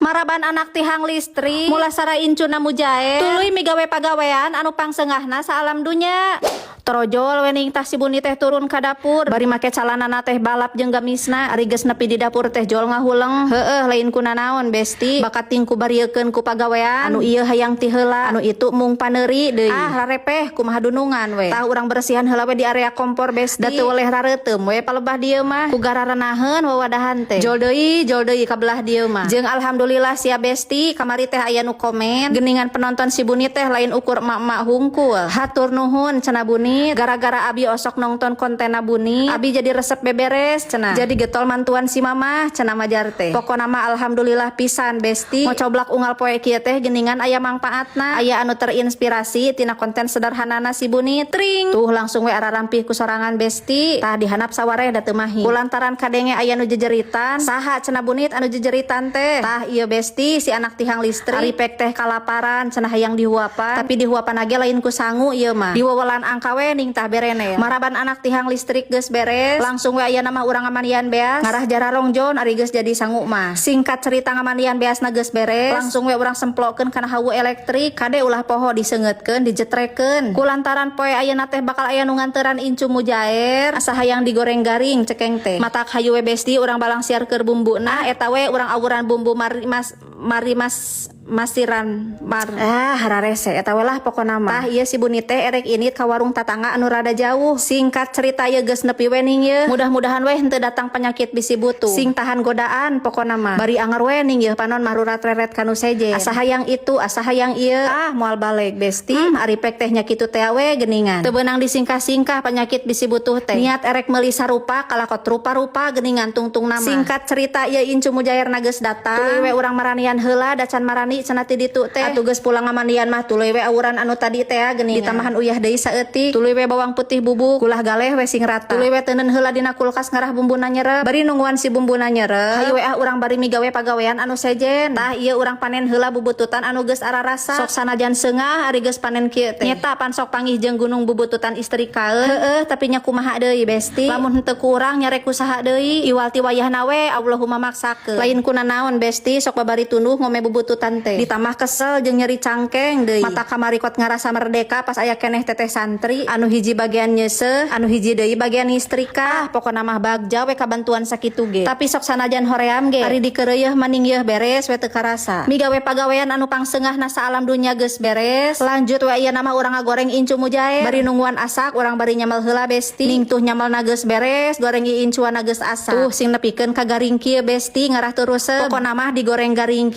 Maraban anak tihang listrik, mulasara incuna mujaer, tuluy migawe pagawean anu pangseungahna saalam dunya. Torojol we ning tah si Buni teh turun ka dapur, bari make calanana teh balap jeung gamisna. Ari geus nepi di dapur teh jol ngahuleng. Heueuh, lain ku nanaon, Besti, bakat ting ku bariekeun ku pagawean. Anu ieu hayang ti heula, anu itu mung paneuri deui. Ah, rarepeh kumaha dunungan we. Tah, urang bersihan heula we di area kompor, Besti. Da teu weleh rareuteum we palebah dieu mah. Ku gararenaheun wawadahan teh. Jol deui, jol deui ka belah dieu mah. Jeung alhamdulillah sia, Besti, kamari teh aya nu komen, geningan penonton si Buni teh lain ukur emak-emak hungkul. Hatur nuhun cenah Buni, gara-gara abi osok nonton kontenna Buni, abi jadi resep beberes cenah. Jadi getol mantuan si mama cenah majar teh. Pokona mah alhamdulillah pisan, Besti. Ngocoblak unggal poe kieu teh geningan aya mangpaatna. Aya anu terinspirasi tina konten sederhanana si Buni. Tring. Tuh, langsung we ararampih ku sorangan, Besti. Tah, dihanap sawareh da teu mahi. Kulantaran kadenge aya nu jejeritan, saha cenah Bunit anu jejeritan teh? Tah ieu, Besti, si anak tihang listrik. Ari pek teh kalaparan cenah, hayang dihuapan. Tapi dihuapan age lain ku sangu ieu mah. Diwewelan angka we ning tah berene. Maraban anak tihang listrik geus beres, langsung we aya nama urang ngamandian beas. Ngarah jararong jon ari geus jadi sangu mah. Singkat cerita, ngamandian beasna geus beres, langsung we urang semplokeun kana hawu elektrik. Kade ulah poho diseungeutkeun, dijetrekeun. Kulantaran poe ayeuna teh bakal aya nu nganteran incu mujaer, asa hayang digoreng garing cekeng teh. Matak hayu we, Besti, urang balangsiar keur bumbuna. Eta we urang awuran bumbu mari mas mari mas masiran mar, ah, hararese eta we lah pokona mah. Tah, ieu si Buni teh erek ini ka warung tatangga anu rada jauh. Singkat cerita, ieu geus nepi we ning ye. Mudah-mudahan we henteu datang penyakit bisi butuh, sing tahan godaan pokona mah. Bari anger we ning yeuh panon marurat reret kanu sejen, asa hayang itu, asa hayang ieu. Ah, moal baleg, Besti. Ari pek teh nya kitu teh we geningan, teu beunang disingkah-singkah penyakit bisi butuh teh. Niat erek meuli sarupa kalakot rupa-rupa geningan tungtung nama. Singkat cerita, ieu incu mujair geus datang, tuluy we urang maranian heula, da can marani cenah ti ditu teh. Atuh geus pulang ngamandian mah tuluy we awuran anu tadi teh geuningan, ditambahan uyah deui saeutik, tuluy we bawang putih bubuk, kulah galeh we sing rata, tuluy we teuneun heula dina kulkas ngarah bumbuna nyerep. Bari nungguan si bumbuna nyerep, hayu we ah urang bari migawe pagawean anu sejen. Tah, ieu urang panen heula bubututan anu geus ararasa. Sok sanajan seungah ari geus panen kieu teh, nyeta pan sok panggih jeung gunung bubututan istrikaeun. Heueuh, tapi nya kumaha deui, Besti, lamun henteu ku urang nyarek ku saha deui? Iwal ti wayahna we Allahumma maksakeun. Lain kuna naon, Besti, sok babari tunduh ngome bubututan teh, ditambah kesel jeung nyeri cangkeng deui. Mata kamari kot ngarasa merdeka pas aya keneh teteh santri, anu hiji bagian nyeuseuh, anu hiji deui bagian istrika. Ah, pokona mah bagja we kabantuan sakitu ge. Tapi sok sanajan hoream ge, ari dikeureuyeah maning yeuh beres we teu karasa. Migawe pagawean anu pangseungahna saalam dunya geus beres, lanjut we ieu nama urang ngagoreng incu mujair. Bari nungguan asak, urang bari nyamel heula, Besti. Ning tuh, nyamelna geus beres, goreng incuana geus asak. Tuh, sing nepikeun ka garing kieu, Besti, ngarah teu rusep. Pokona mah digoreng garing.